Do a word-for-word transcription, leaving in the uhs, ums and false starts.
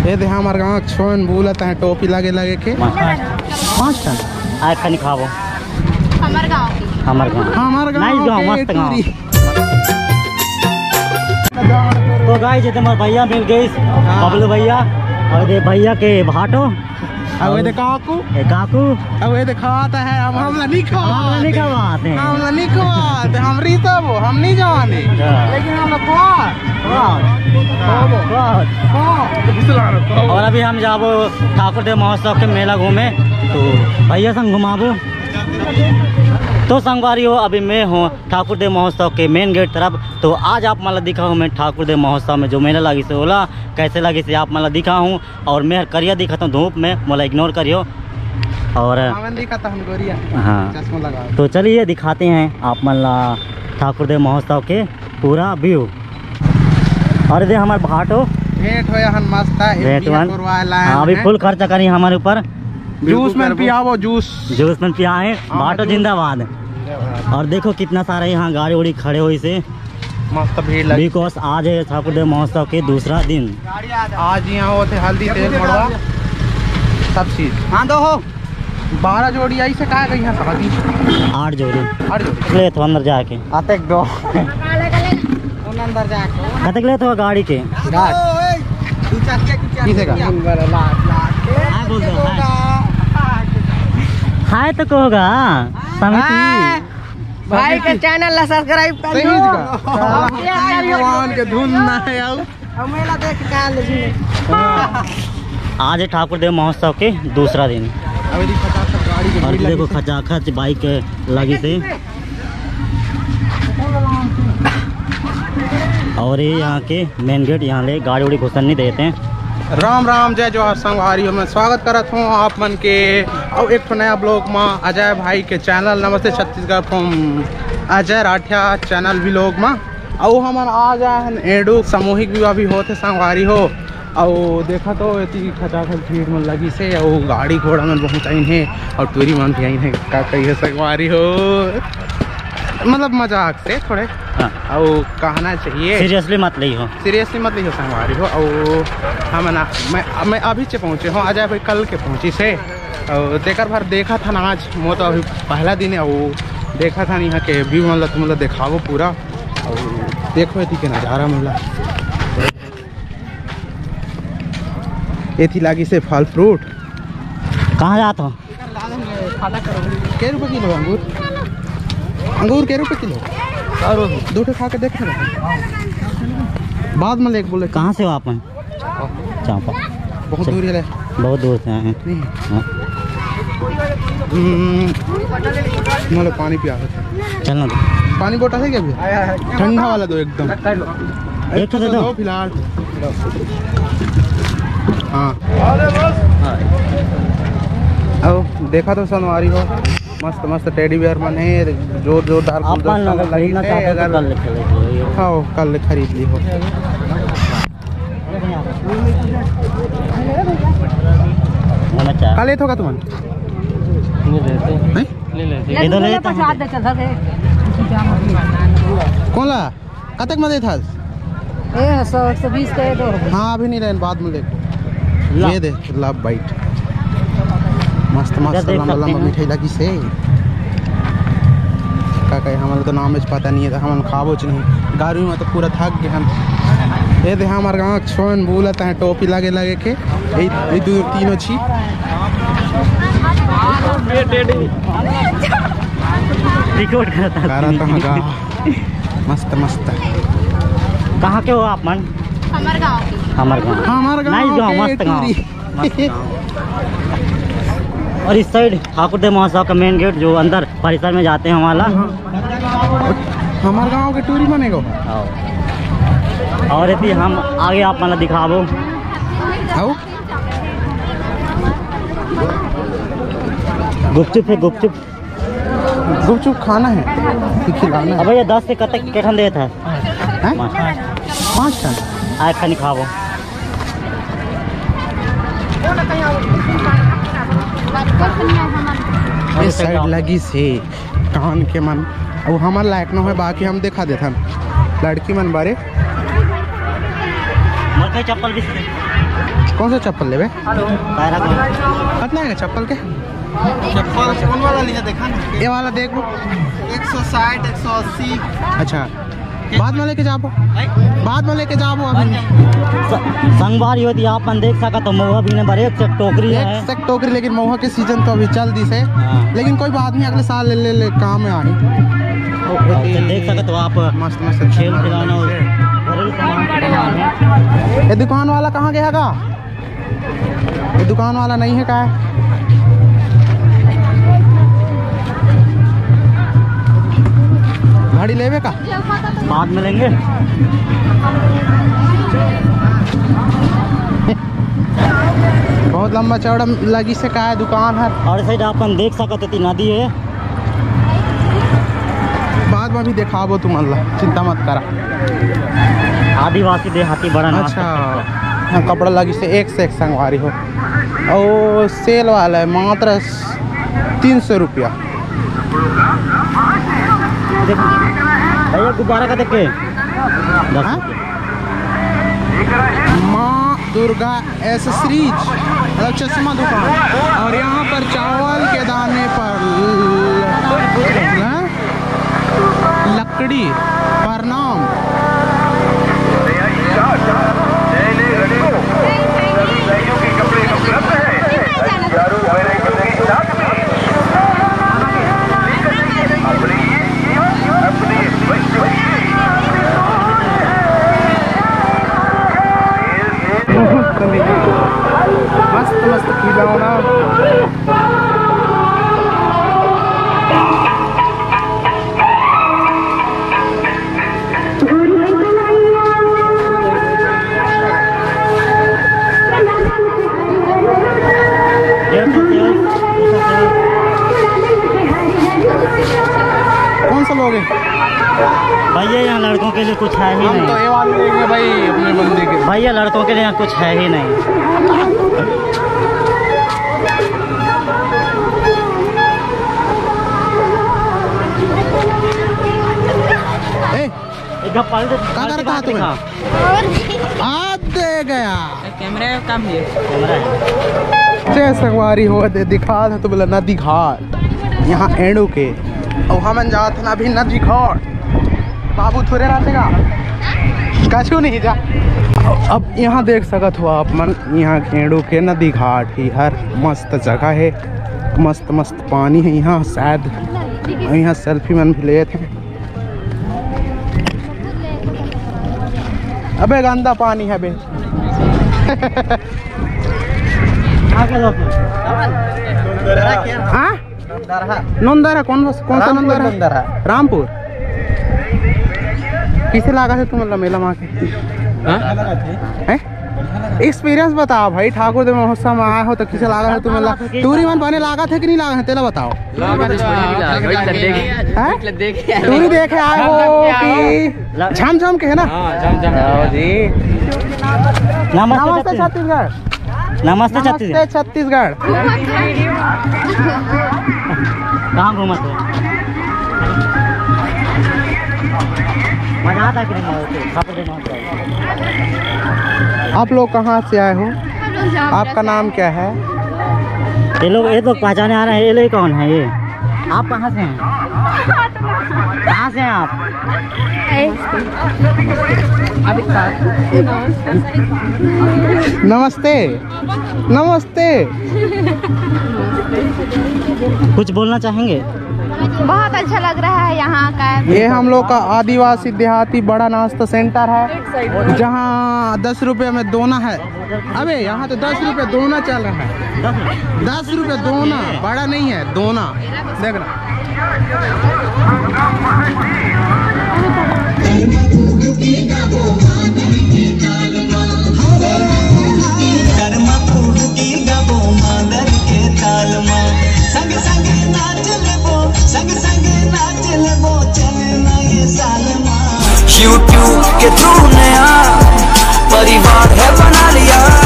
ये दे हमर गाँव के छोन बोलत है टोपी लगे लगे के। पाँच ठन। आय खानी खाबो। हमर गाँव के। हमर गाँव। हमर गाँव नाइस गाँव, के मस्त गाँव। टूरी। तो गाइस, ये तो हमारे भैया मिल गए, हाँ। बबलू भैया, और ये भैया के भाटो, अब ये देखा काकू। ए, काकू। अब ये दिखाता है, हम, हम नहीं खवाते। हम नहीं खवाते। हम नहीं खवाते, हम रीता वो, हम नहीं जाने। हाँ। लेकिन हम लोग खवा। खवा। खवा। खवा। और अभी हम जाबो ठाकुर देव महोत्सव के मेला घूमे, तो भैया संग घुमाबो। तो संगवारी हो, अभी मैं हूँ ठाकुर देव महोत्सव के मेन गेट तरफ। तो आज आप मन ला दिखा हूँ मैं ठाकुर देव महोत्सव में जो मेला लगिस हे ओला, कैसे लगिस हे आप मन ला दिखा हूँ। और मैं करिया दिखत हूँ धूप में, मोला इग्नोर करियो। और हमन दिखत हन गोरिया। हाँ। चश्मा लगा। तो चलिए दिखाते हैं आप मन ला ठाकुर देव महोत्सव के पूरा व्यू। और ये दे हमर भाटो। भेंट होया हन मस्त है, भेंट बिया वन। तोड़वाए लाए हाँ, अभी हैं। फुल खर्चा करी हमारे ऊपर। जूस बिल्कुल में करबो। पियाबो, जूस। जूस में पिया है, हाँ, भाटो जूस। जिंदाबाद। जिंदाबाद। और देखो कितना सारा यहाँ गाड़ी उड़ी खड़े होइस हे। मस्त भीड़ लगी। Because आज है ठाकुर देव महोत्सव के दूसरा दिन। आज यहाँ होते हल्दी, तेल, मड़वा, सब चीज। हाँ, दो हो। बारह जोड़ी आई से का गई है शादी? आठ जोड़ी। आठ जोड़ी। ले तो अंदर जाके। आते एक दो। कौन अंदर जाके? कतक ले तो गाड़ी के? किसे का? हाँ, बोल दो, हाय। हाय तो कहोगा, समिति। हाँ। भाई के चैनल ला सब्सक्राइब कर सही दो। का? और शेयर करियो। भगवान के धुन ना है आऊ। और मेला देख के आ ले जी। आज है ठाकुर देव महोत्सव के दूसरा दिन। अभी दिखा था सब गाड़ी के और भीड़ देखो लगी। खचाखच बाइक लगिस हे। और ये यहाँ के मेन गेट, यहाँ ले गाड़ी उड़ी घुसन नहीं देते हैं। राम राम, जय जोहार संगवारी हो, मैं स्वागत करत हूँ आप मन के अउ एक ठो नया ब्लॉग मा अजय भाई के चैनल नमस्ते Chhattisgarh from Ajay Rathiya channel blog मा। अउ हमन आ जाए हन एडू, सामूहिक विवाह भी होत हे संगवारी हो। अउ देखा तो एती खचाखच भीड़ मन लगिस हे अउ गाड़ी घोड़ा मन बहुत आइन हे अउ टूरी मन भी आइन हे। का कही हे संगवारी हो, मतलब मजाक से थोड़े। हाँ। अउ कहना चाहिए। Seriously मत ली हो। Seriously मत लिहो संगवारी हो। अउ हम ना, मैं, मैं अभी से पहुँचे हूँ, अजय भाई कल के पहुँचिस हे। अउ तेकर भर देखत हन आज, मोर तो अभी पहला दिन है। अउ देखत हन यहाँ के व्यू मतलब तुम लोग देखाबो पूरा। अउ देखो एती के नज़ारा मतलब एती लागिस हे फल फ्रूट। कहाँ जात हो? के रुपये किलो अंगूर? अंगूर के रुपये किलो? दो ठो खा के देख ना। बाद में लेके बोले। कहाँ से हो आप? चांपा। बहुत दूर है। बहुत दूर से आए हैं। नहीं। हाँ। हम्म, मतलब पानी पिया। चल ना। पानी बोतल है क्या भैया? ठंडा वाला दो एकदम। एक ठो दे दो। दो फिलहाल। हाँ। अब देखा तो संगवारी हो, मस्त मस्त टेडी बियर मन हे, जोर जोरदार आप गुलदस्ता मन मन लगे लगी खरीदना थे, चाहते हो तो अगर कल खरीद लो। हाँ, कल खरीद ली हो। नमस्कार। कल लेत होगा तुमन? नहीं लेते। हैं? नहीं लेते। ये तो लेता हूँ। पचास दे चल सके। कौन ला? कतक में देत हस? ए, सौ, एक सौ बीस का ये दो। हाँ, अभी नहीं लेन, बाद में लेबो। ला। ये दे, लव बाइट। मस्त, मस्त, इधर देख लंबा, सकते लंबा हैं। मिठाई लगी से। का कहे, हमन तो नाम पता नहीं है, तो हमन खाबो च नहीं। गाड़ी में तो पूरा थक गए हम। ये दे, हमारे गाँव के छोन बोलत है, टोपी लगे, लगे के। ये, ये दो, तीनों छी। रिकॉर्ड करता है। करत हम गा। मस्त, मस्त। कहाँ के हो आप मन? हमर गाँव के। हमर गाँव। हमर गाँव नाइस गाँव, के मस्त गाँव। टूरी। मस्त गाँव। और इस साइड ठाकुर देव महोत्सव का मेन गेट, जो अंदर परिसर में जाते हैं, वाला। हमर गाँव के टूरी बनेगो। आओ। और यदि हम आगे आप मन ला दिखाबो। आओ। गुपचुप है, गुपचुप। गुपचुप खाना है कि खिलाना है? अबे ये दस से कतक के ठन देत है? हैं? पाँच। पाँच ठन? आय खानी खाबो। ये साइड लगी से कान के मन, अब हमर लायक न होय, बाकी हम देखा देथन लड़की मन बारे। मोर कहीं चप्पल भी से। कौन सा चप्पल लेबे? पैरागॉन। कितना है चप्पल के? चप्पल कौन वाला लिया, देखा ना। ये वाला देख लो। एक सौ साठ, एक सौ अस्सी। अच्छा, बाद में लेके जाबो, बाद में लेके जाबो अभी। स-, संगवारी हो, आप मन देख सकत हो, महुआ भी ने बड़े एक से टोकरी है। एक से टोकरी, लेकिन महुआ के सीजन तो अभी चल दिस हे। हाँ। लेकिन कोई बात नहीं, अगले साल ले, ले, ले काम में आही। अच्छा, देख सकत हो आप, मस्त, मस्त खेल खिलौना और घरेलू सामान की दुकान है। ये दुकान वाला कहाँ गया गा? ये दुकान वाला नहीं है का है? घड़ी लेबे का? बाद में लेंगे। बहुत लंबा चौड़ा लगिस हे का है दुकान है। और साइड अपन देख सकत हो, नदी है। बाद में भी देखाबो तुमन ला, चिंता मत करा। आदिवासी देहाती बड़ा नाच। अच्छा, हाँ, कपड़ा लगिस हे एक से एक संगवारी हो। और सेल वाला है, मात्र तीन सौ रुपया। देख, भैया गुब्बारा का देख के। हाँ? माँ दुर्गा एसेसरीज, मतलब चश्मा दुकान। और यहाँ पर चावल के दाने पर ल-, हाँ? लकड़ी, प्रणाम। मस्त मस्त खिलौना। कौन सा लोगे? भैया, यहाँ लड़कों के लिए कुछ है ही हम नहीं। तो ये वाले लेंगे भाई, अपने बंदे के। भैया, लड़कों के लिए यहाँ कुछ है ही नहीं। ए, एक बार पलट, का करता है तुम्हें? दिखा। आ दे गया। कैमरा है, काम ये। कैमरा है। जय संगवारी हो, दे दिखा था तो बोला नदी घाट यहाँ एंडू के। और हमन जात हन अभी नदी घाट। बाबू थोड़े रहते का, कछु नहीं जा। अब यहाँ देख सकत हो आप मन, यहाँ एंडू के नदी घाट ही हर मस्त जगह है, मस्त मस्त पानी है यहाँ। शायद यहाँ सेल्फी मन भी लेत हैं। अबे गंदा पानी है बे। हाँ? नंदर है, कौन, कौन सा रामपुर नंदर है? नंदर है। रामपुर। किसे लागा थे तुम, मतलब, मेला में आके? हाँ? हैं? एक्सपीरियंस बताओ भाई, ठाकुर देव महोत्सव में आए हो तो किसे लागा थे तुम, मतलब, टूरी मन बने लागा थे कि नहीं लागा थे, तेला बताओ। लागा थे, वही ला, वही ला, देख। हैं? वही ला, देख। टूरी देखे आए हो कि झमझम के है ना? हाँ, झमझम। आओ जी। नमस्ते नमस्ते छत्तीसगढ़। छत्तीसगढ़। नमस्ते नमस्ते छत्तीसगढ़। छत्तीसगढ़। कहाँ घूमत हो? मजा आता है कि नहीं? आप लोग कहाँ से आए हो? आपका नाम क्या है? ये लोग, ये लोग पहचाने आ रहे हैं। ये लोग कौन है? ये आप कहाँ से हैं? कहाँ से हैं आप? नमस्ते। नमस्ते। कुछ बोलना चाहेंगे? बहुत अच्छा लग रहा है यहाँ का। ये हम लोग का आदिवासी देहाती बड़ा नाश्ता सेंटर है, जहाँ दस रुपये में दोना है। अबे, यहाँ तो दस रुपये दोना चल रहा है। दस रुपये दोना, बड़ा नहीं है, दोना। देखना। YouTube के through नया परिवार है बना लिया।